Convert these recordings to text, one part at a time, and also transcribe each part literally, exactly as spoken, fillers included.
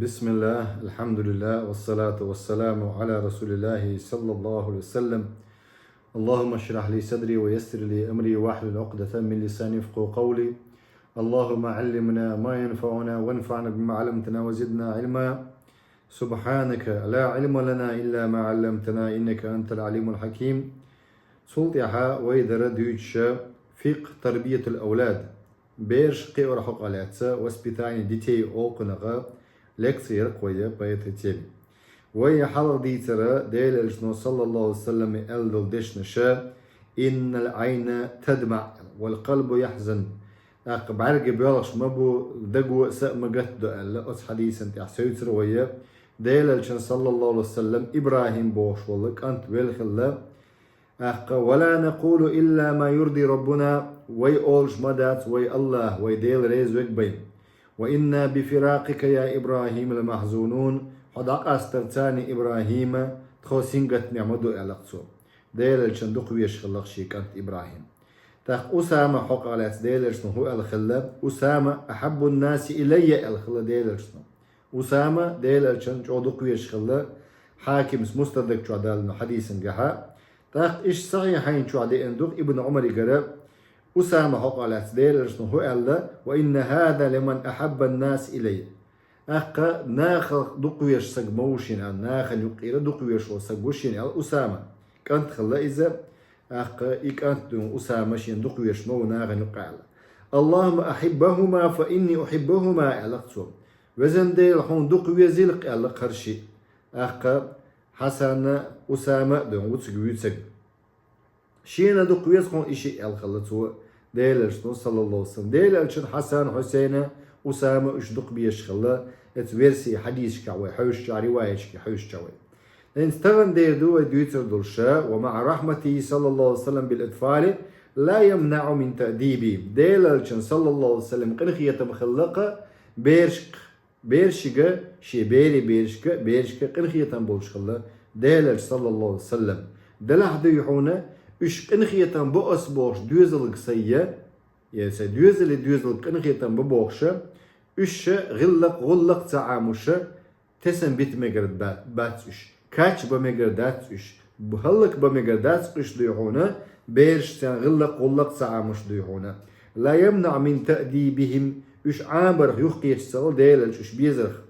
بسم الله، الحمد لله، والصلاة والسلام على رسول الله صلى الله عليه وسلم. اللهم اشرح لي صدري ويسر لي أمري واحلل عقدة من لساني يفقهوا قولي. اللهم علمنا ما ينفعنا وانفعنا بما علمتنا وزدنا علما. سبحانك لا علم لنا إلا ما علمتنا إنك أنت العليم الحكيم. Цул тӀаьхьа вай дара дуьйцуш фикъхӀ тарбиятул авлад, бераш кхиорах хьокъехь лаьцна, воспитание детей олкхунах лекци яра вай по этой теме. Вай хьалха дийцара Делан Элчано, саллаллаху алейхи ва саллам, аьлла долу дешнаш: «Иннал айна тадма, вал калбу яхзан». ТӀаккха бӀаьрга боьлхуш ма бу, даго а са а ма гатдо аьлла, оцу хьадисан тӀехь севцира вай. Делан Элчан, саллаллаху алейхи ва саллам, ИбрахӀим бохуш волу кӀант велла хилла. ТӀаккха: «Ва ла накъулу илла ма юрди Раббуна», вай олуш ма дац: «Вай АллахӀ, вай Дела реза верг бен». «Ва инна би фиракъика я ИбрахӀим ла махзунун», хьо дӀакъастарца, ИбрахӀима, тхо сингаттаме ма ду, аьлла цо. Делан Элчан дукха везаш хилла шен кӀант ИбрахӀим. ТӀаккха Усама хьокъехь лаьцна Делан Элчано хӀун аьлла хилла? «Усама ахьаббун наси илайя», аьлла хилла Делан Элчано. Усама Делан Элчан чӀогӀа дукха везаш хилла, Хьакимс Мустадрак чохь далийна хьадисангахьа. ТӀаккха иштта Сахьихьайн чохь деана ду-кх Ибн Ӏумаригара, Усама хьокъехь лаьцна Делан Элчано хӀун аьлла: «Ва инна хӀаза лиман ахьаббан нас илайя». ТӀаккха нахах дукха везаш саг ма ву шена аьлла, нахана юккъера дукха везаш волу саг ву шена аьлла Усама. КӀант хилла иза, тӀаккха и кӀант ду Усама шена дукха везаш ма ву нахана юккъе аьлла. «Аллахумма ахьиббахума фа инни ухьиббухума», аьлла цо. «Везан Дела, хьуна дукха везийла-кх», аьлла хӀара шиъ. ТӀаккха Хьасанна Усама а ду вуьцург вуьйцург. «Шена дукха веза хьуна и шиъ», аьлла хилла цо Делан Элчано, саллаллаху алейхи ва саллам. Делан Элчан Хьасан, Хьусейна, Усама уьш дукха безаш хилла, эцу версий хьадисашкахь вай хьовсучохь, риваяташкахь хьовсучохь вай. ХӀинца тахана дера ду вай дуьйцур долуш: «Ва маъа рахьматихи саллаллаху алейхи ва саллам бил атфали ла ямнаъу мин таъдиби». Делан Элчан, саллаллаху алейхи ва саллам, къинхетам хилла-кх берашка, берашка, шен берийн берашка, берашка къинхетам болуш хилла Делан Элча, саллаллаху алейхи ва саллам. Делахь дуй хьуна, уьш къинхетам бо ас бохуш доьзалга сайн, я сайн доьзале доьзалга къинхетам бо бохуша, уьш гӀиллакх-гӀуллакх ца Ӏамоша, тесам бита мегар ба-, бац уьш, кхача бан мегар дац уьш, б-, хӀаллак бан мегар дац уьш дуй хьуна, бераш царна гӀиллакх-гӀуллакх ца Ӏамош дуй хьуна. «Ла ямнаъу мин таъдибихим», уьш Ӏамабарх юхкхеташ ца хилла Делан Элча уьш безарх.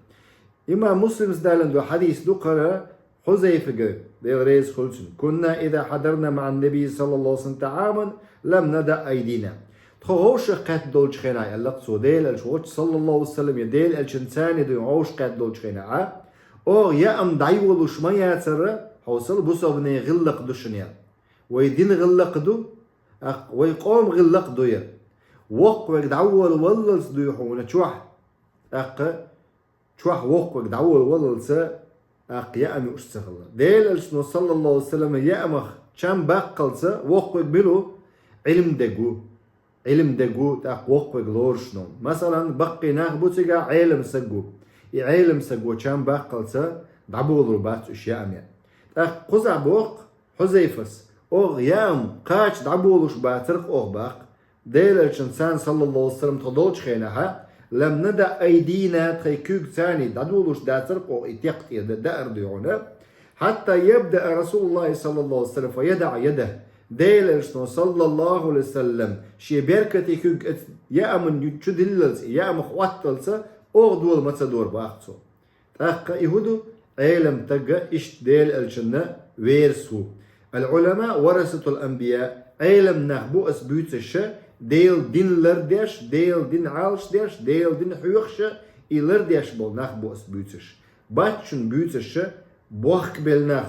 Имам Муслимс далийна ду хьадис ду-кх хӀара, Хьузайфага, Дела реза хуьлда цунна: «Кунна иза хьадарна маъан наби саллаллаху алейхи ва саллам таъаман лам надаъ айдина». Тхо вовшах кхетта долчу хенахь, аьлла-кх цо, Делан Элча волчу, саллаллаху алейхи ва саллам, я Делан Элчан царна дуй вовшах кхетта долчу хенахь, оха яам дӀайолуш ма яцара, хьовсал, бусалбанийн гӀиллакх ду шуна ял. Вай дин гӀиллакх ду, тӀаккха вай къоман гӀиллакх ду я. Воккхаварг дӀаволаваллалц дуй хьуна чохь, тӀаккха чохь воккхаварг дӀаволаваллалца, тӀаккха яам юуш ца хилла. Делан Элчано, саллаллаху алейхи ва саллам, яамах чам баккхалца воккхаварг мила ву? Ӏилма дерг ву. Ӏилма дерг ву, тӀаккха воккхаварг лоруш ву. Масалан, баккхий нах бу цигахь, Ӏелам саг ву. И Ӏелам саго чам баккхалца дӀаболур бац уьш яаме. ТӀаккха кхузахь боху-кх Хьузайфас: «Оха яам кхача дӀаболуш бацара-кх оха», боху-кх. Делан Элчан царна, саллаллаху алейхи ва саллам, тхо долчу хенахь, «лам надаъ айдина», тхайн куьйга царна дӀадолуш дацара-кх оха и текха тӀера да-, даар дуй хьуна. «Хьатта ябдаъа Расулуллахи саллаллаху алейхи ва саллам фа ядаъа ядах». Делан Элчано, саллаллаху алейхи ва саллам, шен беркате куьг эцу яаман ю-, чу диллалца, яамах Ӏотталца, оха дола ма ца дора, боху цо. ТӀаккха и хӀун ду? Ӏелам стаг иштта Делан Элчанна верас ву. «Ал-Ӏулама варасатул анбия», Ӏелам нах бу ас буьйцуш, Делан дин лардеш, Делан дин Ӏалашдеш, Делан дин хьоьхуш, и лардеш болу нах бу ас буьйцуш. Бац шуна буьйцуш бохкабелла нах.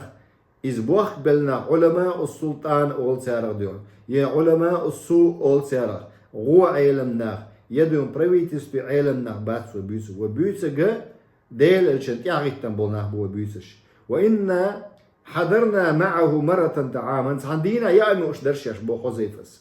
Иза бохкабелла нах Ӏуламаус-султӀан олу царах дуй хьуна, я Ӏуламаус-су олу царах, гӀо Ӏелам нах, я дуй хьуна правительстве Ӏелам нах бац вай буьйцург. Вай буьйцург Делан Элчанна тӀаьхьахӀиттина болу нах бу вай буьйцуш. «Ва инна хьадарна маъаху марратан таъаман», цхьана дийнахь яам юуш дара шаьш, боху Хьузайфас.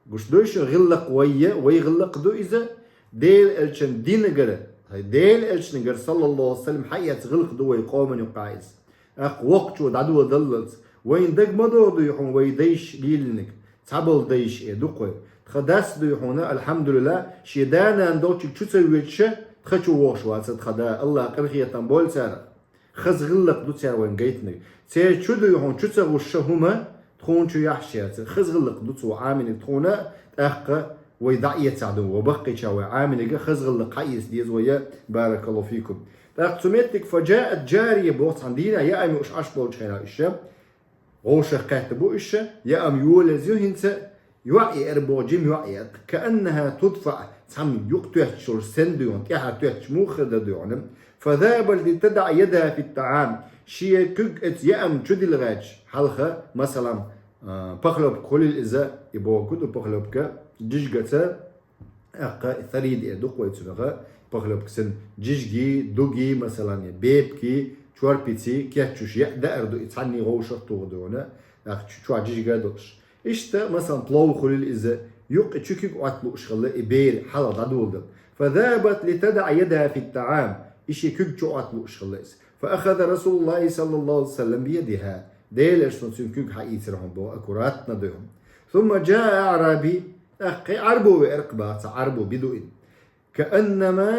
Гуш дуй шуна, гӀиллакх вай я, вай гӀиллакх ду иза, Делан Элчан динагара, хӀай Делан Элчанагара, саллаллаху алейхи ва саллам, хьаэцна гӀиллакх ду вай къоман юккъехь иза. ТӀаккха воккхачо дӀадоладаллалц, вайна дага ма догӀу дуй хьуна вай дайша лелийнарг, цхьаболу дайша, э, ду-кх вай. Тхан дас дуй хьуна, алхьамдулиллахӀ, шен да-нана долчуьнга чу ца воьдуш, Тха чу вогӀуш вац тха да, Аллахь къинхетам бойла царах. Хаза гӀиллакх ду цар вайна гайтинарг. Церан чу дуй хьуна чу ца гӀуш хӀума, тхуна чу яхьаш яц. Хаза гӀиллакх ду цо Ӏаминарг тхуна, тӀаккха вай дӀаэцахь ду, ва баккхийча вай Ӏаминарг хаза гӀиллакх хьаэца деза вай, баракаллаху фикум. ТӀаккха цу меттиг фаджаат джария боху цхьана дийнахь яам юуш Ӏаш болчу хенахь иша, вовшах кхетта бу иша, яам йолаза ю хӀинца, йоӀ яр боху, жима йоӀ яр, кааннаха тудфа, цхьамма юкъа тоьттуш йолуш санна дуй хьуна, тӀаьхьара тоьттуш муха хир дан дуй хьуна. Фазабат литадаъ ядаха фит таам. Шен куьг эца яам чу дилла гӀерташ, хьалха, масалан, а, похлёбка хуьлийла иза, и боху ду похлёбка, жижигаца, тӀаккха сарида эр ду-кх вай цунах, похлёбка санна, жижигий, дугий, масалан, я бепкий, чорпиций, кечъеш яа даар ду, и цхьанний вовшах туху дуй хьуна, тӀаккха чу-, чохь жижига а долуш. Иштта, масалан, плов хуьлийла иза, юккъе чу куьг Ӏотта лууш хилла и бер хьалха дӀадоладан. Фазабат литадаъ ядаха фит таам, и шен куьг чу Ӏотта лууш хилла иза. Фаахаза Расулуллахи саллаллаху алейхи ва саллям биядиха, Делан Элчано цуьнан куьг хьаийцира хьуна боху, аккуратно дуй хьуна. Сумма джаа аъраби, тӀаккха кхин Ӏарбо веара-кх боху, цхьа Ӏарбо, бидуин. Кааннама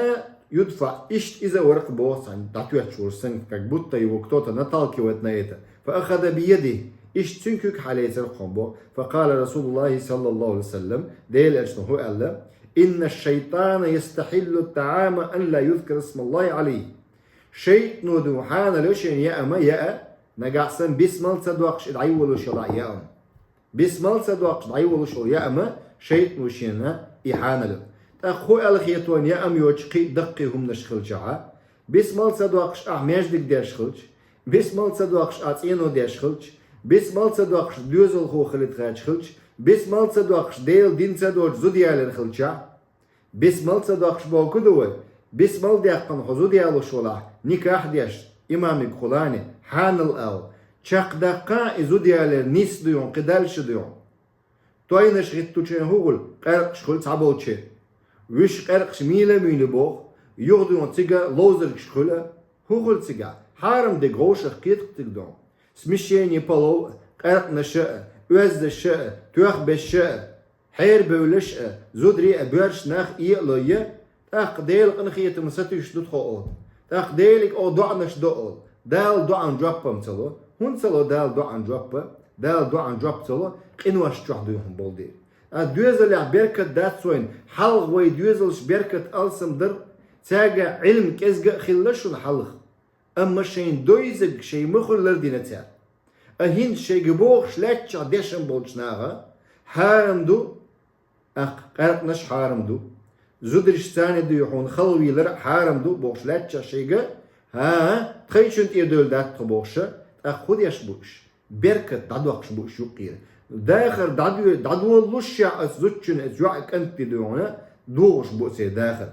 юдфаъ, иштта иза а вара-кх боху цхьана дӀатоьттуш волуш санна, как будто его кто-то наталкивает на это. Фаахаза биядихи, иштта цуьнан куьг хьалецира-кх хьуна боху. Факъала Расулуллахи саллаллаху алейхи ва саллям, Делан Элчано хӀу аьлла: «Инна шайтана ястахьиллу таама ан ла юзкара смаллахи алейхи». Шайтано дуй хьанал йо шена яам яа, нагахь санна бисмал ца доккхуш и дӀайолуш йолу яам. Бисмал ца доккхуш дӀайолуш йолу яам шайтано шена и хьанал йо. ТӀаккха хӀу аьлла хетон яам йоцуш кхин а даккхий хӀуманаш хилчахьа, бисмал ца доккхуш ахь маьждиг деш хилча, бисмал ца доккхуш ахь цӀено деш хилча, бисмал ца доккхуш доьзалхо хилийта гӀерташ хилча, бисмал ца доккхуш Делан дин ца доцуш зуда ялийра хилчахь, бисмал ца доккхуш боху ду вай, бисмал даьккхина хьо зуда ялош валахь, никахь а деш, имамиг хулани, хьанал ала, чекхдаккха и зуда ялийра нис дуй хьуна, кхин дальше дуй хьуна. Тойнаш хӀиттучу хенахь хӀу хуьлу, къаьркъаш хуьлу цхьаболчеран. Вуьш къаьркъаш мийла а муьйлу боху, юха дуй хьуна цига ловзаргаш хуьлу, хӀу хуьлу цигахь, хьарам дерг вовшах кхетарг дерг ду. Смешение полов а, къаьркъанаш а, оьзданаш а, тоьхберш а, хьерабевллаш а, зударий а, боьрша нах а, и а лой, тӀаккха Делан къинхетамах сатуьйсуш ду тхо олу. ТӀаккха Делига оха доӀанаш до олу. Дала доӀан жоп-м ца ло. ХӀунда ца ло Дала доӀан жоп? Дала доӀан жоп ца ло, къинош чохь дуй хьуна болу дела. А доьзалехь беркат дац вайна, хьалха вай доьзалш беркат алсам дара, цаьргахь Ӏилма кӀезга а хилла шуна хьалха. Амма шайна дойзаг шайн ма хуьллара дина цара. А хӀинца шайга бохуш лаьттачохь дешна болчу наха хьарам ду, тӀаккха къаьркъанаш хьарам ду. Зударшца дуй хьуна халавийлар а хьарам ду бохуш лаьттачохь шайга, хӀан, тхайчунна тӀера девлла дац тхо бохуш, тӀаккха хӀу деш бу уьш? Беркат дӀадоккхуш бу уьш юккъера. Дахар дӀадоь-, дӀадолалуш ша аса зудчунна, аса йоӀа кӀант де дуй хьуна, дохуш бу церан дахар.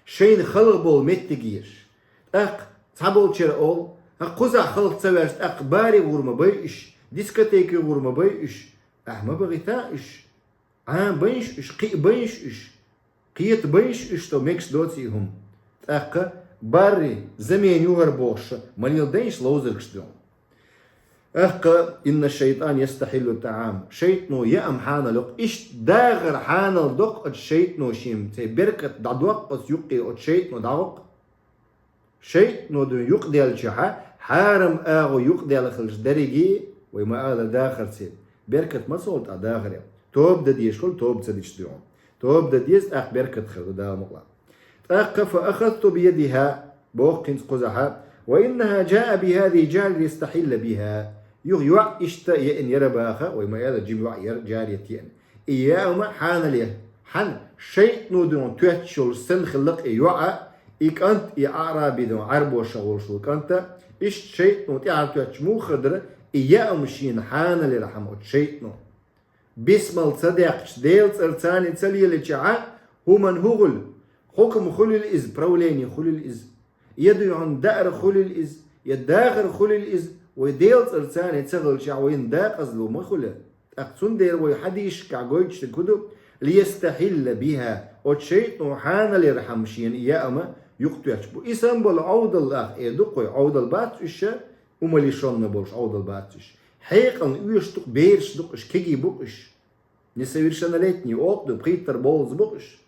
Шайна халха болу меттиг еш. ТӀаккха цхьаболчара олу: «ХӀан, кхузахь халха ца ваьлча, тӀаккха баре гӀур ма бай уьш, дискотеке гӀур ма бай уьш». Ахьа ма бахита уьш. Ӏан байнаш уьш, кхиа байнаш уьш, кхета байнаш уьш, тхо мегаш доций хӀума. ТӀаккха барри, замена ю хӀара бохуш, ма леладайнаш ловзаргаш дуй хьуна. ТӀаккха: «Инна шайтан ястахьиллу таам». Шайтано яам хьанал йо-кх. Иштта дахар хьанал до-кх оцу шайтано шен, церан беркат дӀадоккху оцу юккъе, оцу шайтано дӀагӀо-кх. Шайтано дуй юкъаделлачохь, хьарам агӀо юкъаделла хилча дерриге, вай ма-аллара, дахарца беркат ма ца хуьлу тӀаккха дахаре. Тоба дан дезаш хуьлу, тоба ца дича дуй хьуна. Тоба дан деза, тӀаккха беркат хир ду Дала мукъалахь. ТӀаккха: «Фа ахазту биядиха», боху хӀинца кхузахь, «ва иннаха джаа бихазихил джария лиястахьилла биха». Юха йоӀ иштта а еана яра баха, вай ма-аллара, жима йоӀ яра, джарият еана. И яам хьанал яра. Хьан, шайтано дуй хьуна тоьттуш йолуш санна хилла-кх и йоӀ, и кӀант, и аъраби дуй хьуна, Ӏарбошах волуш волу кӀант, иштта шайтано тӀаьхьара тоьттуш муха хир дара, и яам шена хьанал яра хьама оцу шайтано. Бисмал ца даьккхича, Делан цӀарца ца лелийча, хӀуманна хӀу хуьлу? Хьукам хуьлийла иза, правление хуьлийла иза. Я дуй хьуна даар хуьлийла иза, я дахар хуьлийла иза, вай Делан цӀарца ца хилча, вайна декъазло ма хуьлу. ТӀаккха цундела вай хьадисашкахь гойтуш дерг хӀу ду: «Лиястахьилла биха», оцу шайтано хьанал яра хьама шена и яам юкъатоьттуш бу. И санна болу Ӏовдал ах эр ду-кх вай, Ӏовдал бац уьш, умалишонна болуш Ӏовдал бац уьш. Хьекъална оьшуш ду-кх, бераш ду-кх уьш, кегий бу-кх уьш. Несовершеннолетний олу-кх ду, пхийттара бовза бу-кх уьш.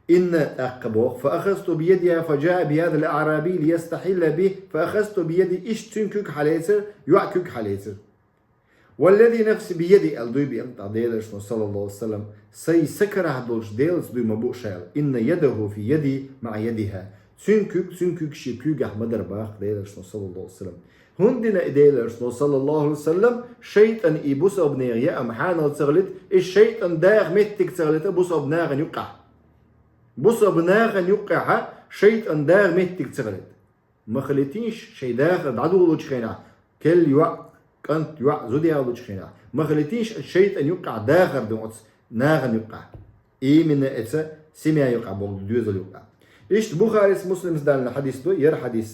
إن, тӀаккха боху, فأخذت بيدها فجاء بهذا الأعرابي ليستحل به فأخذت بيده, иштта цуьнан куьг хьалецира, йоӀ куьг хьалецира. والذي نفسي بيده, аьлла дуй биъна тӀаккха Делан Элчано, саллаллаху Ӏалайхи ва саллам, сайн са карахь долчу Делаца дуй ма бу ша аьлла. إن يده في يدي مع يدها. Цуьнан куьг, цуьнан куьг шен куьйгахь ма дара боху Делан Элчано, саллаллаху Ӏалайхи ва саллам. ХӀунда дина и Делан Элчано, саллаллаху Ӏалайхи ва саллам, шайтӀана и бусалба нехан яам хьанал ца хилийта, и шайтӀан даха меттиг ца хилийта бусалба нахана юккъехь? Бусалба нахана юккъехь шайтӀан даха меттиг ца хилийта. Ма хилийтийша шайн дахар дӀадолучу хенахь, керла йоӀ, кӀант, йоӀ, зуда ялучу хенахь, ма хилийтийша шайтӀан юккъехь дахар ду оцу нахана юккъехь. Именно эца семья юккъехь боху, доьзал юккъехь. Иштта Бухарис, Муслимс далийна хьадис ду, яра хьадис,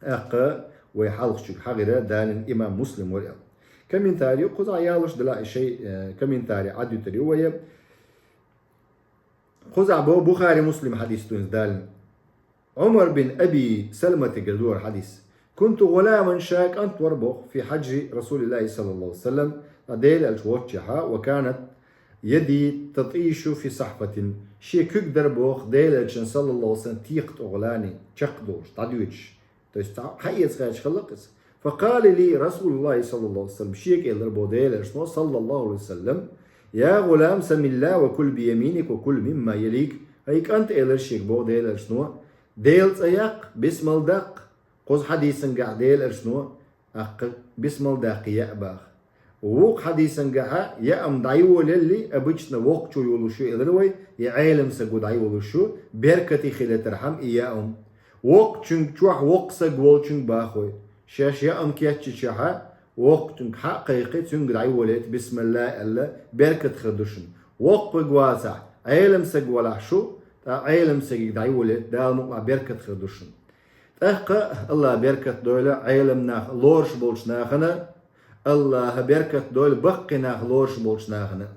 тӀаккха вай хьалхачуьнга хьахийра, далийна имам Муслим вара аьлла. Комментарий ю, кхузахь ялош делахь и шайн, э, комментарий Ӏадуьтур ю вай. Кхузахь боху, Бухари, Муслим хьадис ду иза далийна. Ӏумар бин Аби Саламатигара ду хӀара хьадис. كنت غلاما, ша кӀант вара боху, في حجر رسول الله صلى الله عليه وسلم, ткъа Делан Элча волччехьа, وكانت يدي تطيش في صحفة. Шен куьг дара боху Делан Элчан, саллаллаху Ӏалайхи ва саллам, текха тӀе гӀолани, чекхдолуш, дӀадоьдуш. То есть цхьа хьаэца гӀерташ хилла-кх иза. فقال لي رسول الله صلى الله عليه وسلم, шега элира боху Делан Элчано, саллаллаху Ӏалайхи ва саллам: يا غلام سم الله وكل بيمينك وكل مما يليك. ХӀай кӀант, элира шега боху Делан Элчано, Делан цӀе яккха, бисмал даккха. Кхуза хьадисангахь Делан Элчано, тӀаккха бисмал даккха яа баха. Вукху хьадисангахьа яам дӀайолалли, обычно воккхачо йолуш ю элира вай, и Ӏелам саго дӀайолуш ю, беркате хилийтархьама и яам. Воккхачуьнга чохь воккха саг волчуьнга бахой. Шаьш яам кечйичахьа, воккхачуьнга хьа а кхайкхий, цуьнга дӀайолийта, бисмиллахӀ аьлла, беркат хир ду шуна. Воккхавиг вацахь, Ӏелам саг валахь шу, тӀаккха Ӏелам сагига дӀайолийта, Дала мукъалахь беркат хир ду шуна. ТӀаккха АллахӀа беркат дойла Ӏелам нах лоруш болчу нахана, АллахӀа беркат дойла баккхий нах лоруш болчу нахана.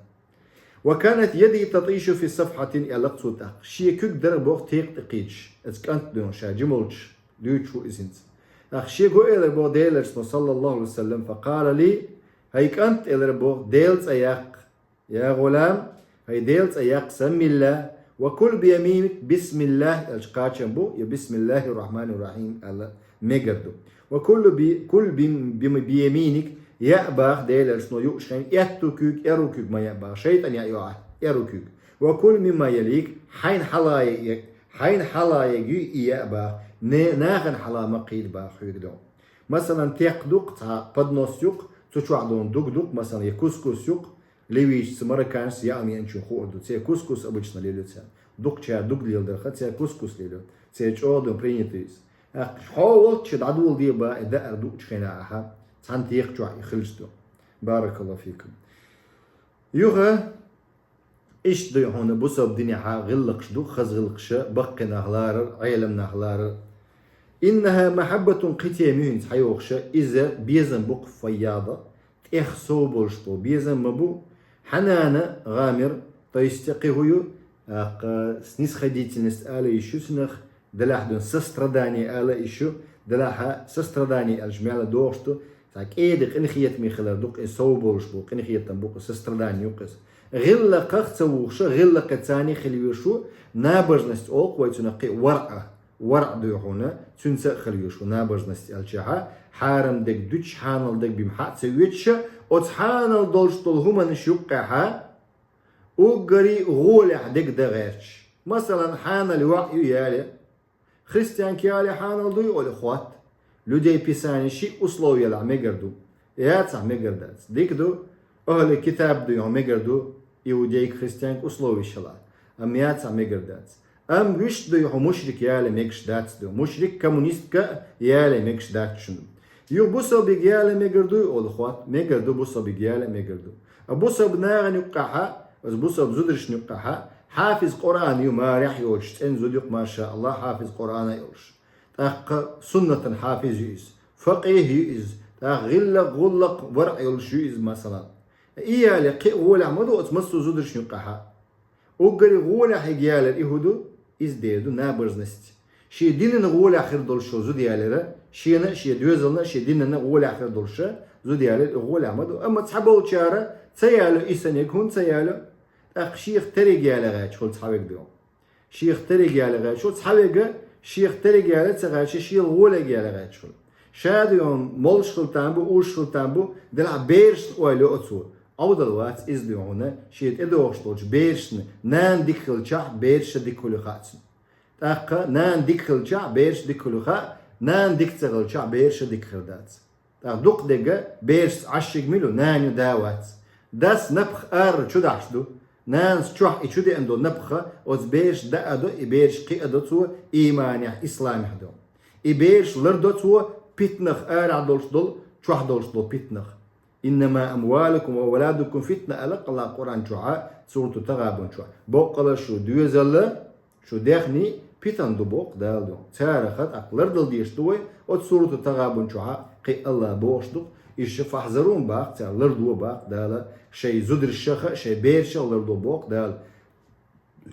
وكانت يدي تطيش في صفحة, аьлла-кх цо тӀаккха. Шен куьг дара боху текха тӀе кхийдаш, иза кӀант дуьйна ша жималчаш дуьйцуш ву иза хӀинца. ТӀаккха шега хӀун элира боху Делан Элчано, саллаллаху Ӏалайхи ва саллам, فقال لي, хӀай кӀант, элира боху, Делан цӀе яккха. يا غلام, хӀай Делан цӀе яккха, سم الله وكل بيمينك, бисмиллахӀ аьлча кхачам бу, я بسم الله الرحمن الرحيم аьлла мегар ду. وكل بي-, كل بي-, بي-, بيمينك, яа баха Делан Элчано юуш хьайна, аьтту куьг, аьрру куьг ма яа баха, шайтӀан яа ю ахь, аьрру куьг. وكل مما يليك, хьайна хьалаегӀа, хьайна хьалаегӀа юй и яа баха, не-, нахана хьала ма кхийда баха хьоьга ду. Масалан, текха ду-кх цхьа поднос ю-кх, цу чохь долу дуг ду-кх, масалан, я кускус ю-кх, ливийчаьрца, марокканцаьрца яам еанчун хуур ду. Церан кускус обычно лелайо цара. Дукхачара дуг леладарх, цара кускус лелайо. Церан чӀогӀа ду, принято иза. ТӀаккха хьо волчча дӀадоладе баха и даар дуучу хенахь ахьа, цхьана текха чохь и хилча ду. Баракаллаху фикум. Юха Иштта дуй хьуна бусалба динехьа гӀиллакхаш ду, хаза гӀиллакхаш, баккхий нах ларар, Ӏелам нах ларар. إنها محبة, кхин тема ю хӀинца хьайогӀуш, иза безам бу-кх, файяда, тӀех сов болуш болу безам ма бу. Хьанана гӀамир, то есть кхин хӀун ю, тӀаккха снисходительность ала йиш ю цунах, делахь дуьйна сострадание ала йиш ю, делахь сострадание аьлча мел догӀуш ду, цхьа кӀеда къинхетаме хилар ду-кх, и сов болуш бу, къинхетам бу-кх, сострадание ю-кх иза. ГӀиллакхах ца вухуш, гӀиллакхе царна хила везаш ву, набожность олу-кх вай цунах кхин а, варъа, варъа дуй хьуна, цуьнца а хила везаш ву набожность аьлчахьа, хьарам дерг дуьтуш, хьанал дерг бен хьа а ца оьцуш, оцу хьанал долуш долу хӀуманаш юккъехьа, уггаре гӀолехь дерг дан гӀерташ. Масалан, хьанал йоӀ ю яле, христианка яле хьанал дуй олий хотта. Людей Писания шиъ условиялахь мегар ду. Яцахь мегар дац. Дика ду, ахӀли китаб дуй хьо мегар ду, иудейка, христианка условиш хилахь. Амма яцахь мегар дац. Амма вуьшта дуй хьо мушрик яле мегаш дац ду. Мушрик, коммунистка яле мегаш дац шуна. Юха бусалбиг яле мегар дуй олий хотта, мегар ду, бусалбиг яле мегар ду. А бусалба нахана юккъехьа, оцу бусалба зударшна юккъехьа, хьафиз Къуръан ю, марехь йоцуш, цӀена зуда ю-кх, машааллахӀ, хьафиз Къуръана йолуш. ТӀаккха суннатан хьафиз ю иза, факъихӀ ю иза, тӀаккха гӀиллакх, гӀуллакх, варъа йолуш ю иза, масалан. И яле кхин а гӀолехь ма ду оцу массо а зударшна юккъехьа. Уггаре гӀолехь и ялар и хӀун ду? Иза дер ду набожность. Шен динан гӀолехь хир долуш йолу зуда ялар, шена а, шен доьзална а, шен динана а гӀолехь хир долуш зуда ялар и гӀолехь ма ду. Амма цхьаболчара ца яло и саниг, хӀунда ца яло? ТӀаккха шех терриге яле гӀерташ хуьлу цхьаверг ду. Шех терриге яла гӀерташ, цхьа вега шех терриге яла ца гӀерташ, шел гӀоле яла гӀерташ хул. Ша дуьйна молуш хила там бу, уьш хила там бу, делахь берашна ойла йо оцо. Ӏовдал вац иза дуьйна, шен тӀедогӀуш долчу берашна, нана дика хилчахь, бераш дика хуьлу хаьа цунна. ТӀаккха нана дика хилчахь, бераш дика хуьлу хаьа, нана дика ца хилчахь, бераш дика хир дац. ТӀаккха дукха дерг берашца Ӏаш ерг мила ю, нана ю, да вац. Дас напха ара чу дахьаш ду. Нанас чохь и чу деана долу напха оцу берашна даа до, и бераш кхиа до цо, ийманехь, исламехь до. И бераш лардо цо питанах, арахь долуш долу, чохь долуш долу питанах. «Иннама амвалукум ва авладукум фитна», аьлла АллахӀа Къуръан чохь, сурату Тагъабун чохь. Боккъала шу доьзал, шу даьхни питана ду боху Дала дуьйна. Царах тӀаккха лардала дезаш ду вай, оцу сурату Тагъабун чохь кхин а АллахӀа бохуш ду, иштта фахьзарун боху, цара лардо боху Дала, шайн зударшах а, шайн берашах а лардо боху Дала.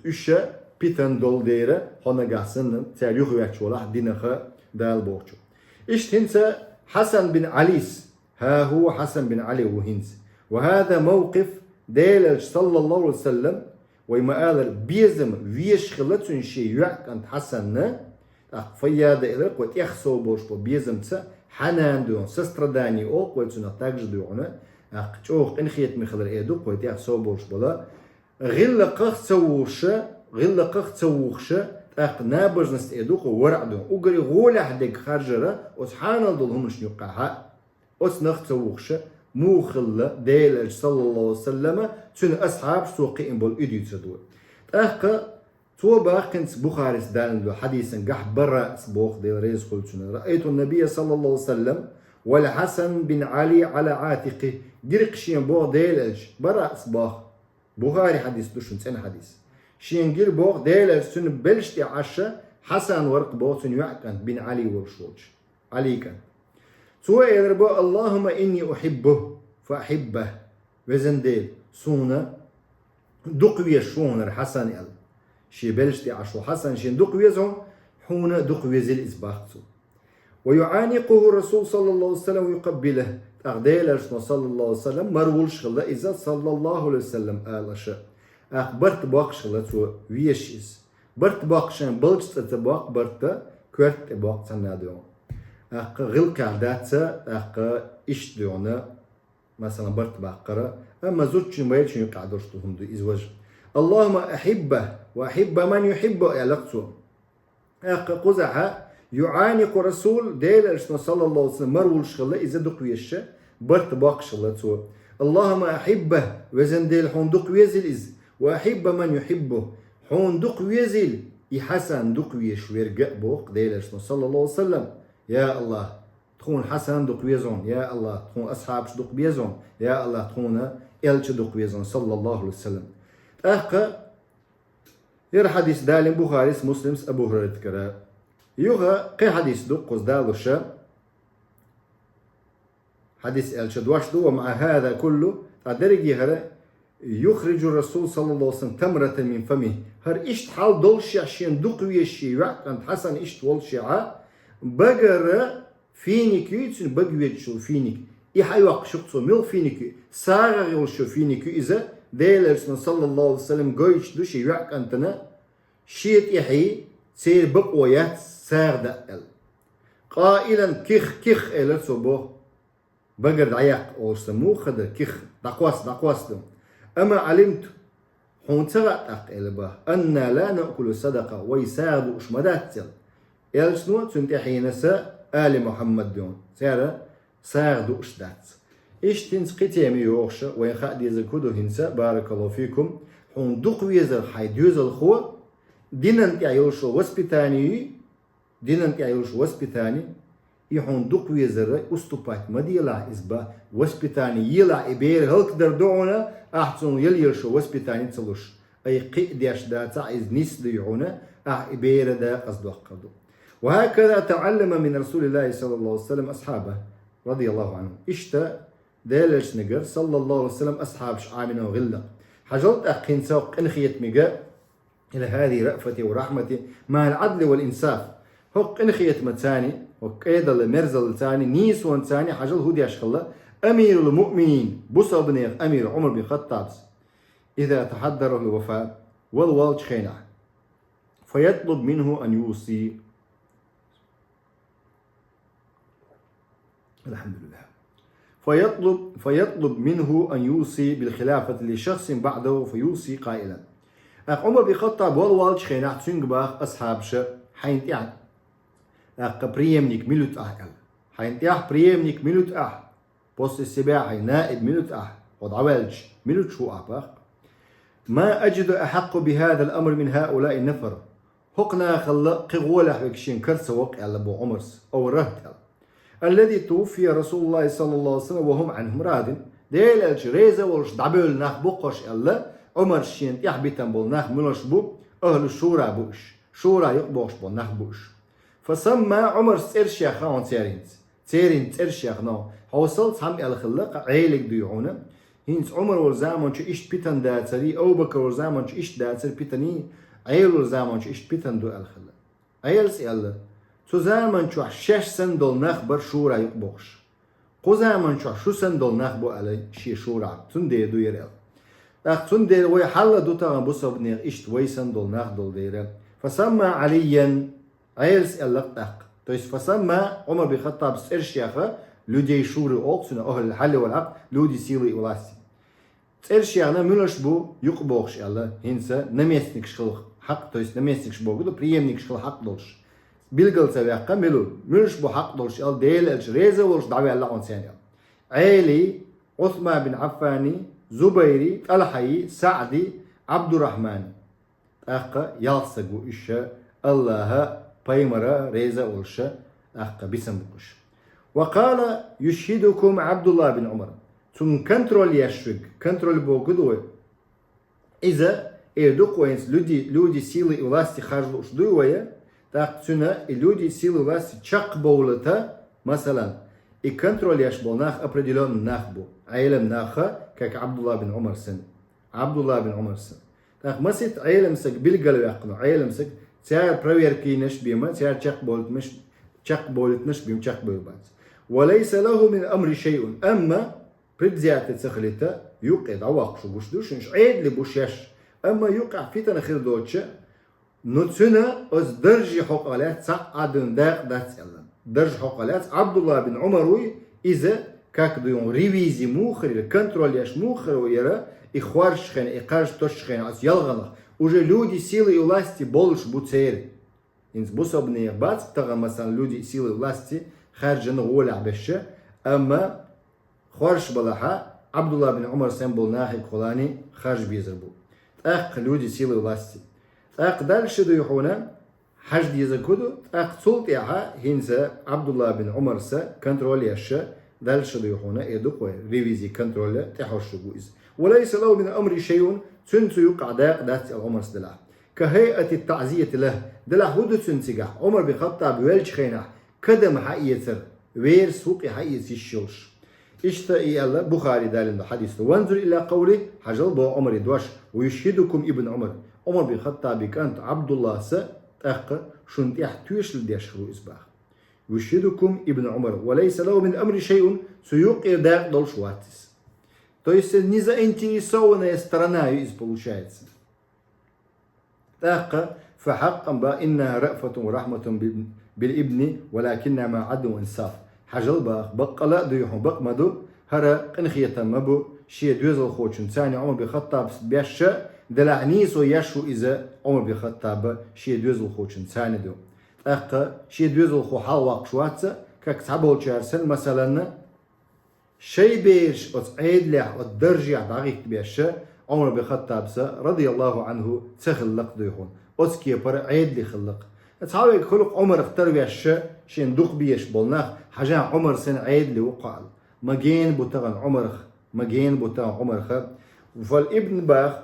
Уьш питана долу дера, хьо нагахь санна цара юхаветташ валахь динах Дала бохучу. Иштта хӀинца Хьасан бин Ӏалис, хӀа хӀу Хьасан бин Ӏали ву хӀинца. Ва хӀаза мавкъиф, Делан Элча, саллаллаху Ӏалайхи ва саллам, вай ма-аллара, безам везаш хилла цуьнан шен йоӀ кӀант Хьасанна, тӀаккха Файяда элира, кхо тӀех сов болуш бо безамца, хьанан дуьйна, сострадание олу вай цунах, также дуьйна, тӀаккха чӀогӀа къинхетаме хилар э ду, кхо тӀех сов болуш бола, гӀиллакхах ца вухуша, гӀиллакхах ца вухуша, тӀаккха набожность э ду кхо варӀ ду. Уггаре гӀолехь дерг харжара оцу хьанал долу хӀуманашна юккъехь. Оцу нах ца вухуша, муха хилла Делан Элча, саллаллаху Ӏалайхи ва саллама, цуьнан асхьабаш цо кхиъна болу и дуьйцур ду. ТӀаккха цо боху хӀинца Бухарис далийна долу хьадисан гахь Бараъс боху, Дела реза хуьлда цунна: «Раайту набия, саллаллаху Ӏалайхи ва саллам, вал Хьасан бин Ӏали Ӏала Ӏатикъи». Гира-кх шена боху Делан Элча, Бараъс боху. Бухари хьадис ду шуна, цӀена хьадис. Шена гира боху Делан Элча, цуьнан белшаш тӀе Ӏаш, Хьасан вара-кх боху цуьнан йоӀ кӀант, бин Ӏали волуш волчу, Ӏали кӀант. Цо элира боху: «Аллахумма инни ухиббу, фа ахибба». Везан Дела, суна дукха веза хьуна хӀара Хьасан аьлла. Шен белшаш тӀе Ӏаш волу Хьасан шена дукха веза хьуна, хьуна дукха везийла иза боху цо. «Ва юӀаникъуху Расул, саллаллаху Ӏалайхи ва саллам, ва юкъаббилуху». ТӀаккха Делан Элчано, саллаллаху Ӏалайхи ва саллам, марвулуш хилла иза, саллаллаху Ӏалайхи ва саллам, ала аша. ТӀаккха барт боккхуш хилла цо, везаш иза. Барт боккхуш шайн балдаш цӀа ца боккху барт, коьрта тӀе боккху цхьанна а дуьйна. ТӀаккха гӀиллакхехь дац, тӀаккха иштта дуьйна, масала, барт баккхара, амма зудчун, майрачун юккъехь долуш ду хӀума ду иза важа. «Аллахумма ахибба, ва ахибба ман юхиббу», аьлла-кх цо. ТӀаккха кхузахь юӀаникъу Расул, Делан Элчано, саллаллаху Ӏалайхи ва саллам, марвулуш хилла иза дукха везаш, барт боккхуш хилла цо. «Аллахумма ахибба», везан Дела, хьуна дукха везийла иза, «ва ахибба ман юхиббу», хьуна дукха везийла и Хьасан дукха везаш верг а, боху-кх Делан Элчано, саллаллаху Ӏалайхи ва саллам. Я АллахӀ, тхуна Хьасан дукха веза хьуна, я АллахӀ, тхуна асхьабаш дукха беза хьуна, я АллахӀ, тхуна Элча дукха веза хьуна, саллаллаху Ӏалайхи ва саллам. ТӀаккха хӀара хьадис далийна Бухарис, Муслимс Абу ХӀурайратагара. Юха кхин хьадис ду кхуза далуш. Хьадис аьлча дош ду: «Ва маӀа хӀаза куллихи», ткъа дерриге хӀара, «юхрижу Расул, саллаллаху Ӏалайхи ва саллам, тамратан мин фамихи». ХӀара иштта хьал долушехь, шена дукха везаш шен йоӀ кӀант Хьасан иштта волушехь, багара финик ю, цуьнан бага ведаш йолу финик. И хьайоккхуш ю-кх цо, муьлха финик ю? СагӀа йолуш йолу финик ю иза, Делан Элчано, саллаллаху Ӏалайхи ва саллам, гойтуш ду шен йоӀ кӀантана, шен тӀаьхье церан бакъо яц сагӀа даа аьлла. «Къаилан, ких, ких», элира цо боху. Багара дӀаяккха олуш сан муха хадара, ких, дӀакхосса, дӀакхосса ду. «Ама Ӏалимта, хьуна ца хаьа тӀаккха», элира боху, «анна ла наъкулу садакъа, вай сагӀа дууш ма дац», аьлла. Элчано, цуьнан тӀаьхьенас, али Мухьаммад дуьйна, цара сагӀа дууш дац. Иштта хӀинца кхин тема йогӀуш, вайна хаа дезарг хӀун ду хӀинца, баракаллаху фикум, хьуна дукха везар хьайн доьзалхо, динан тӀехь йолуш воспитание, динан тӀехь йолуш воспитание, и хьуна дукха везар уступать ма делахь иза боху, воспитание елахь, и бер хӀаллакдар ду хьуна, ахь цунна елла йолуш воспитание ца луш. Ай, кхин а деш дацахь, иза нисса дуй хьуна, ахь и бер дакъаздоккхур ду. «Ва хӀаказа таӀаллама мин Расулиллахи, саллаллаху Ӏалайхи ва саллам, асхьабаху, радияллаху Ӏанхум». Иштта Делан Элчанагара, саллаллаху Ӏалайхи ва саллам, асхьабаш Ӏамийна гӀиллакх. Хьажал тӀаккха хӀинца хӀокху къинхетамега, «ила хӀазихи раъфати ва рахьмати маӀал Ӏадли вал инсаф». ХӀокху къинхетамаца, хӀокху кӀедалла мерзаллаца, нийсонца хьажал хӀун деш хилла амирул муъминин, бусалбанех амир Ӏумар бин Хаттабс. «Иза тахьаддарахул вафат», вала волчу хенахь. فيطلب منه أن يوصي. الحمد لله. فيطلب، فيطلب منه أن يوصي بالخلافة لشخص بعده فيوصي قائلا. ТӀаккха Ӏумар бин Хаттаб вала ваьлча хенахь цуьнга баха асхьабаша: «Хьайна тӀехь, тӀаккха, преемник мила ю тӀаккха?» аьлла. «Хьайна тӀехь преемник мила ю тӀаккха? После себя хьайн наиб мила ю тӀаккха? Хьо дӀаваьлча, мила ю тӀаккха?» «ما أجد أحق بهذا الأمر من هؤلاء النفر». «ХӀокху нахал кхин гӀолехь верг шена кара ца воккху», аьлла боху Ӏумарс, «أو رهط», аьлла. «الذي توفي رسول الله صلى الله عليه وسلم وهم عنهم راض». Делан элча реза волуш дӀабевлла нах бу-кх уьш аьлла, Ӏумарс шена тӀехь битина болу нах муьлш бу, ахӀлу шура бу уьш, шура юкъабохуш болу нах бу уьш. «فسمى», Ӏумарс цӀераш яьхна хьуна церан. Церан цӀераш яьхна хьуна. Хьовсал, цхьамма аьлла хилла, кхин Ӏелиг дуй хьуна. ХӀинца Ӏумар волу заманчу иштта питана дацарий, Абу-Бакр волу заманчу иштта дацарий питаний, Ӏела волу заманчу иштта питана ду аьлла хилла. Ӏелас аьлла: «Цу заманчохь шаьш санна долу нах бара шура юкъабохуш. Кху заманчохь шу санна долу нах бу», аьлла шен шурахь. Цундела ду яра аьлла. ТӀаккха цундела вай хьал а ду тахана бусалба нехан иштта вай санна долу нах долу дела. «فسمى عليا», Ӏелас аьлла-кх тӀаккха. То есть «فسمى», Ӏумар бин Хаттабс цӀераш яьхна, людей шуры олу цунах, ахӀлул хьалли вал Ӏакъд, люди силы и власти. ЦӀераш яьхна муьлш бу юкъабохуш аьлла, хӀинца наместникаш хила хьакъ, то есть наместникаш бохург ду, преемникаш хила хьакъ долуш. Билгал ца ваьккха мила ву, муьлш бу хьакъ долуш аьлла, Делан элча реза волуш дӀаваьлла хьуна церан аьлла. Ӏелий, Ӏусман бин Ӏаффаний, Зубайрий, ТӀалхьаий, СаӀдий, Ӏабдуррахьманий. ТӀаккха ялх стаг ву уьш, АллахӀа, пайхамара реза а волуш, тӀаккха бисина бу-кх уьш. «وقال يشهدكم عبد الله بن عمر». Цунна контроль еш верг, контроль бохург ду вай. Иза эр ду-кх вайна, люди, люди силы и власти харжа лууш дуй вай, тӀаккха цуьнан и люди силы и власти чекхбовлийта, масалан, и контроль еш болу нах определённый нах бу, Ӏелам нах, как Ӏабдулла бин Ӏумар санна. Ӏабдулла бин Ӏумар санна. ТӀаккха масийтта Ӏелам стаг билгал ваьккхина, Ӏелам стаг, цара проверка йинарш бен ма, цара чекхбовлийтинарш, чекхбовлийтинарш бен ма, чекхбевр бац. «وليس له من الأمر شيء». Амма предвзятый ца хилийта, юккъе дӀавоккхуш ву гуш ду шуна, уьш Ӏедале бу шаьш. Амма юккъехь питана хир доцуш, ну, цуьнан оцу даржийн хьокъехь лаьцна цхьа а дуьйна дакъа дац аьлла. Даржийн хьокъехь лаьцна Ӏабдулла бин Ӏумар вуй, иза, как дуй хьуна, ревизи муха хир яра, контроль еш муха хир яра, и хоржучу хенахь, и кхаж тосучу хенахь оцу ялханах, уже люди силы и власти болуш бу церан. ХӀинца бусалба нехан бац тахана, масалан, люди силы и власти харжина гӀолехь беш, амма хоржуш балахь, Ӏабдулла бин Ӏумар санна болу нахе кхолани харжа безар бу. ТӀаккха люди силы и власти. ТӀаккха дальше дуй хьуна, хьажа дезарг хӀун ду, тӀаккха цул тӀаьхьа хӀинца Ӏабдулла бин Ӏумарса контроль еш, дальше дуй хьуна, эр ду-кх вай, ревизи, контроля тӀехьожуш ву иза. «وليس له من الأمر شيء», цуьнан цу юккъехь дакъа дац аьлла Ӏумарс делахь. «كهيئة التعزية له», делахь хӀун ду цуьнан цигахь, Ӏумар бин Хаттаб веллачу хенахь кадам хьаэцар, верас хӀун къи хьаэца йиш йолуш. Иштта и аьлла, Бухари далийна ду хьадис ду. «وانظر إلى قوله», хьажал боху Ӏумаре дош, «ويشهدكم ابن عمر». Ӏумар бин Хаттабан кӀант Ӏабдуллас тӀаккха шуна тӀехь тоьшалла деш хир ву иза боху. «يشهدكم ابن عمر، وليس له من الأمر شيء», цу юккъера дакъа долуш вац иза. То есть не заинтересованная сторона ю иза получается. ТӀаккха: «فحقا با إنها رأفة ورحمة بال-، بالابن ولكنها مع عدل وإنصاف». Хьажал боху, баккъала а дуй хьуна, бакъ ма ду, хӀара къинхетам ма бу шен доьзалхочун царна, Ӏумар бин Хаттабас беш, делахь нийсо еш ву иза Ӏумар бин Хаттаба шен доьзалхочун царна ду. ТӀаккха шен доьзалхо хьалавоккхуш вац, как цхьаболчара санна, масалан, шайн бераш оцу Ӏедалехь, оцу даржехь дӀахӀиттабеш, Ӏумар бин Хаттабас, радияллаху Ӏанху, ца хилла-кх дуй хьуна. Оцу кепара Ӏедале хилла-кх. Цхьаверг хуьлу-кх Ӏумарах тарвеш, шена дукха безаш болу нах, хьажахь, Ӏумар санна Ӏедале ву-кх хьо аьлла. Ма гена бу тахана Ӏумарах, ма гена бу тахана Ӏумарах. فالابن боху,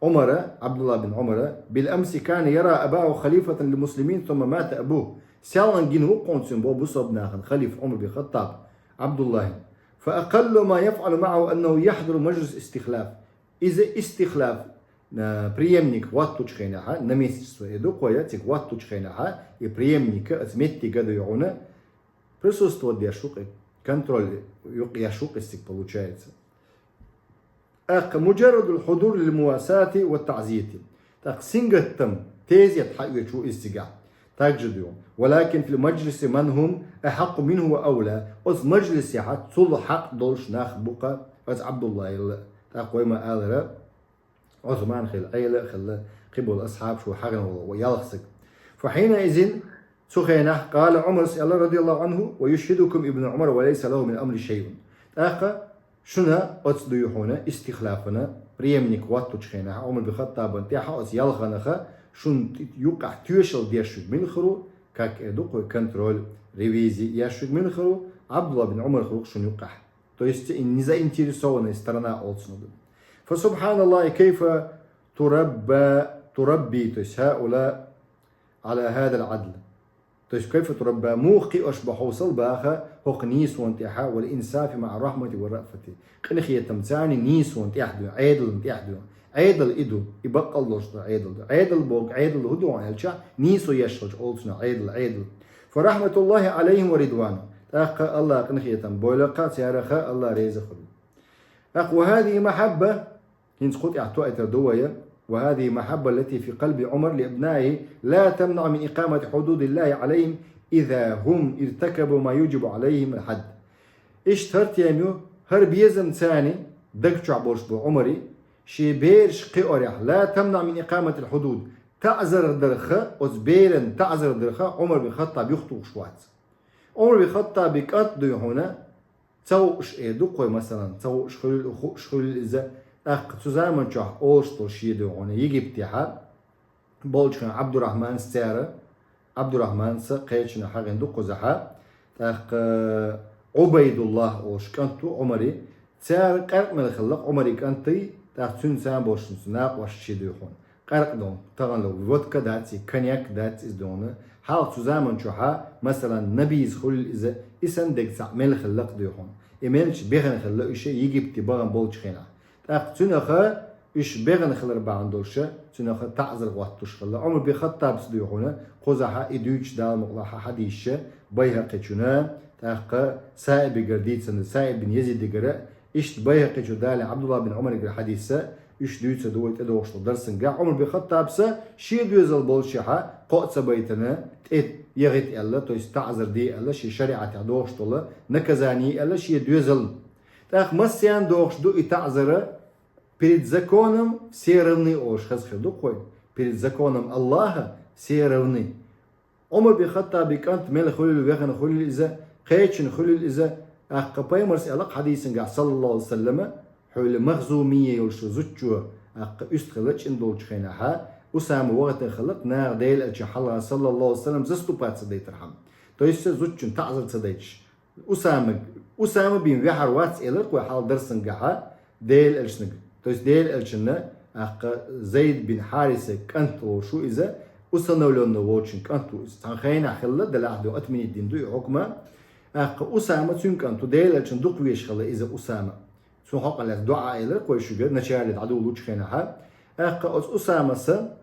Ӏумара, Ӏабдулла бин Ӏумара, «بالأمس كان يرى أباه خليفة للمسلمين ثم مات أبوه». Селхана гина ву-кх хьуна цуьнан боху бусалба нахана халифа Ӏумар бин Хаттаб, Ӏабдуллахьна. «فأقل ما يفعل معه أنه يحضر مجلس الاستخلاف». Иза истихлаф, а, преемник хӀоттучу хенахь, наместничество эр ду-кх вай, цига хӀоттучу хенахь, и преемник оцу меттиге дуй хьуна, присутствовать деш ву-кх и, контроль юкъ еш ву-кх и цига, получается. ТӀаккха: «مجرد الحضور للمواساة والتعزية». ТӀаккха сингаттам, Тезет хьаоьцуш ву иза цигахь. Так же дуьйхьу. «ولكن في المجلس من هم أحق منه وأولى». Оцу мажлисехь цул хьакъ долуш нах бу-кха оцу Ӏабдуллахьал. ТӀаккха вай ма-аллара, Ӏусман хилла, Ӏела а хилла, кхин болу асхьабаш ву хьагӀина волу ва ялх саг. «فحينئذ», цу хенахь, «قال عمر», аьлла, «رضي الله عنه: ويشهدكم ابن عمر وليس له من الأمر شيء». ТӀаккха шуна оцу дуьйхьуна, истихлафана, преемник хӀоттучу хенахь, Ӏумар бин Хаттабан тӀаьхьа оцу ялханах шуна юккъехь тоьшалла деш верг мила хир ву, как эр ду-кх вай, контроль, ревизи еш верг мила хир ву, Ӏабдулла бин Ӏумар хир ву-кх шуна юккъехь. То есть и незаинтересованная сторона олу цунах ду. «فسبحان الله كيف تربى، تربي», то есть, «هؤلاء على هذا العدل». То есть, «كيف تربى», муха кхиош бу хьовсал баха хӀокху нийсонан тӀаьхьа, «والإنصاف مع الرحمة والرأفة». Къинхетамца, нийсонан тӀаьхьа дуьйна, Ӏедална тӀаьхьа дуьйна. Ӏедал и ду, и баккъал долуш ду Ӏедал ду. Ӏедал боху, Ӏедал хӀун ду аьлча, нийсо еш хилча олу цунах Ӏедал, Ӏедал. «فرحمة الله عليهم ورضوانه». ТӀаккха Аллах къинхетам бойла-кха царах, Аллах реза хуьлу. ТӀаккха «وهذه محبة», хӀинца кху тӀехь тоуьйтур ду вай, «وهذه محبة التي في قلب عمر لأبنائه لا تمنع من إقامة حدود الله عليهم إذا هم ارتكبوا ما يوجب عليهم الحد». Иштта хӀара тема ю, хӀара безам царна даг чохь болуш бу Ӏумари, шен бераш кхиорехь, «لا تمنع من إقامة الحدود», таӀзар дарх, оцу беран таӀзар дарх Ӏумар бин Хаттаб юхатухуш вац. Ӏумар бин Хаттабан кӀант дуй хьуна, ца хууш эр ду-кх вай, масалан, ца хууш хуьлу, хууш хуьлу иза, тӀаккха цу заман чохь олуш долу шен дуй хьуна Египтехь болчу хенахь Ӏабдурахьманца цара, Ӏабдурахьманца кхечанхьа хьагӀина ду кхузахь, тӀаккха Ӏубайдуллах олуш кӀант ву Ӏумари, цара къаьркъа мел хилла-кх Ӏумаран кӀантий, тӀаккха цуьнца болчу накъосташца шен дуй хьуна. Къаьркъа ду, тахана водка дац и, коньяк дац иза дуй хьуна. Хьалха цу заман чохь, масалан, набиз хуьлу иза, и санна дерг цхьаъ мел хилла-кх дуй хьуна. И мелча бехна хилла уьш Египте бахана болчу хенахь. ТӀаккха цуьнах уьш бехна хилар бахьана долуш, цуьнах таӀзар хӀоттош хилла. Ӏумар бин Хаттабца дуй хьуна, кхузахь и дуьйцуш Дала мукъалахь хьадисаш Байхьакъичуна, тӀаккха Саибигара дийцина, Саиб бин Язидигара, иштта Байхьакъичу далийна Ӏабдулла бин Ӏумаригара хьадис, уьш дуьйцур ду вай тӀедогӀуш долу дарсангахь. Ӏумар бин Хаттабс шен доьзал болчехь кхоъ ца байтина, тӀе яхийта аьлла, то есть таӀзар де аьлла, шен шариӀатехь догӀуш долу наказание аьлла шен доьзална. ТӀаккха массарна догӀуш ду и таӀзар, перед законом все равны олуш хаза хир ду-кх вай. Перед законом Аллаха все равны. Ӏумар бин Хаттабан кӀант мел хуьлийла, вехна хуьлийла иза, кхечанхьа хуьлийла иза, тӀаккха Пайхамарс аьлла-кх хьадисангахь, саллаллаху Ӏалайхи ва саллама, хьуьлла Махзумия йолуш зудчо, тӀаккха уьстагӀ хилла чӀина долчу хенахь, Усама вахийтина хилла-кх наха Делан элчанна хьалха, саллаллаху Ӏалайхи ва саллам, заступаться дайтархьама. То есть зудчунна таӀзар ца дайташ. Усамаг, Усама бен ваьхьар вац элира-кх вай хьалха дарсангахь, Делан элчанга. То есть Делан элчанна, тӀаккха Зайд бин Хьариса кӀант волуш ву иза, усыновлённый волчун кӀант ву иза. Цхьана хенахь хилла, делахь ду, отменить дина ду и хьукма. ТӀаккха Усама цуьнан кӀант ву, Делан элчанна дукха везаш хилла иза Усама. Цунна хьокъал лаьцна дуӀа элира-кх вай шуьга, начале дӀадолалучу хенахь. ТӀаккха оцу Усамаса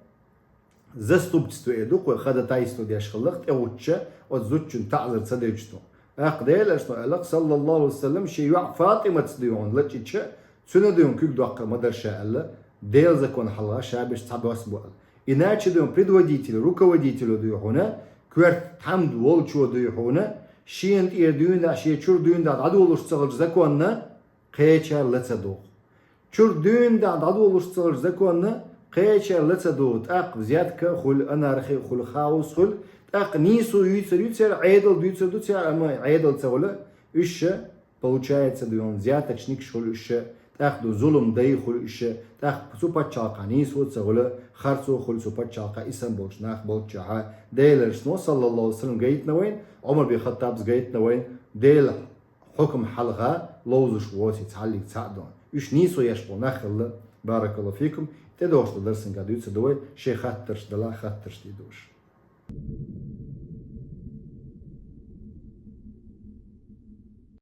заступничество эр ду-кх вай, ходатайство деш хилла-кх тӀегӀуттуш, оцу зудчунна таӀзар ца дайтархьама. ТӀаккха Делан элчано аьлла-кх, саллаллаху Ӏалайхи ва саллам, шен йоӀ ФатӀиматца дуй хьуна лачкъийча, цуьнан дуй хьуна куьг доккхур ма дара ша аьлла, Делан закон хьалха ша берш цхьабосса бу аьлла. Иначе дуй хьуна предводитель, руководитель дуй хьуна, коьрта тхьамда волчо дуй хьуна, шена тӀера дуьйна, шен чуьра дуьйна дӀадолалуш ца хиллачу законна кхечара ла ца догӀу. Чуьра дуьйна дӀа дӀадолалуш ца хиллачу законна кхечара ла ца догӀу, тӀаккха взятка а хуьлу, анархи а хуьлу, хаос а хуьлу, тӀаккха нийсо юьйцур ю церан, Ӏедал дуьйцур ду церан, амма Ӏедал ца хуьлу, уьш ша, получается, дуй хьуна, взяточникаш хуьлу уьш ша, тӀаккха ду зулам дай хуьлу уьш ша, тӀаккха цу пачхьалкхехь нийсо а ца хуьлу, харцо а хуьлу цу пачхьалкхехь, и санна болчу нах болчехь. Делан элчано, саллаллаху Ӏалайхи ва саллам, гайтина вайна, Ӏумар бин Хаттабс гайтина вайна, Делан хьукам хьалха ловзуш воций цхьаллиг цхьаъ ду. Уьш нийсо еш болу нах хилла. Баракаллаху фикум. ТӀедогӀуш долу дарсангахь дуьйцур ду вай, шайн хаттарш делахь, хаттарш дийр ду уьш.